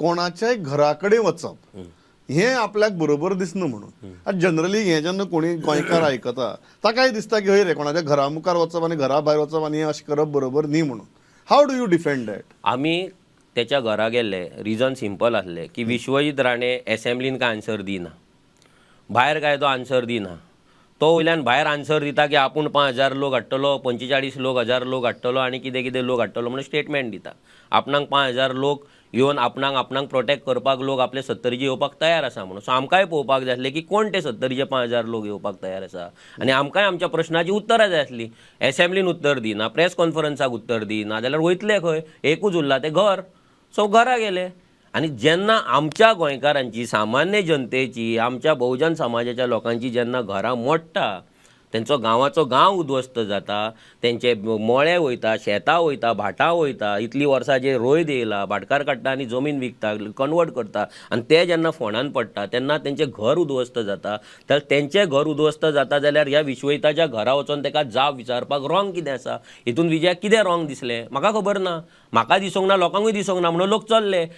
कोणाच्याय घरा कडेन वचप हें आपल्याक बरोबर दिसना म्हणून. आतां जनरली हें जेन्ना कोणी गोंयकार आयकता ताकाय दिसता की हय रे, कोणाच्या घरा मुखार वचप आनी घरा भायर वचप आनी हें अशें करप बरोबर न्ही म्हणून. How do you defend that? आमी त्याच्या घरा गेल्ले रिजन सिंपल आसलें की विश्वजीत राणे एसेंब्लीन काय आन्सर दिना, भायर काय तो आन्सर दिना. तो वयल्यान भायर आन्सर दिता की आपूण 5,000 लोक हाडटलो, 45 लोक हजार लोक हाडटलो आनी कितें कितें लोक हाडटलो म्हणून स्टेटमेंट दिता. आपणाक 5,000 लोक येवन आपणाक आपणाक प्रोटेक्ट करपाक लोक आपले सत्तरीचे येवपाक तयार आसा म्हणून. सो आमकांय पळोवपाक जाय आसलें की कोण ते सत्तरीचे 5,000 लोक येवपाक तयार आसा आनी आमकांय आमच्या प्रश्नाची उत्तरां जाय आसलीं. एसेंब्लीन उत्तर दिना, प्रेस कॉन्फरन्साक उत्तर दिना जाल्यार वयतले खंय? एकूच उरला तें घर. सो घरा गेले आनी जेन्ना आमच्या गोंयकारांची, सामान्य जनतेची, आमच्या बहुजन समाजाच्या लोकांची जेन्ना घरां मोडटा, तेंचो गांवाचो गांव उद्ध्वस्त जाता, तेंचे मळे वयता, शेतां वयता, भाटां वयता, इतलीं वर्सां जे रोयत येयला, भाटकार काडटा आनी जमीन विकता, कन्वर्ट करता आनी ते जेन्ना फोंडान पडटा तेन्ना तेंचें घर उद्ध्वस्त जाता. तर तेंचें घर उद्ध्वस्त जाता जाल्यार ह्या विश्वजिताच्या घरा वचोन तेका जाप विचारपाक रॉंग कितें आसा? हितून विजयाक कितें रॉंग दिसलें म्हाका खबर ना, म्हाका दिसूंक ना, लोकांकूय दिसूंक ना, म्हणून लोक चल्ले.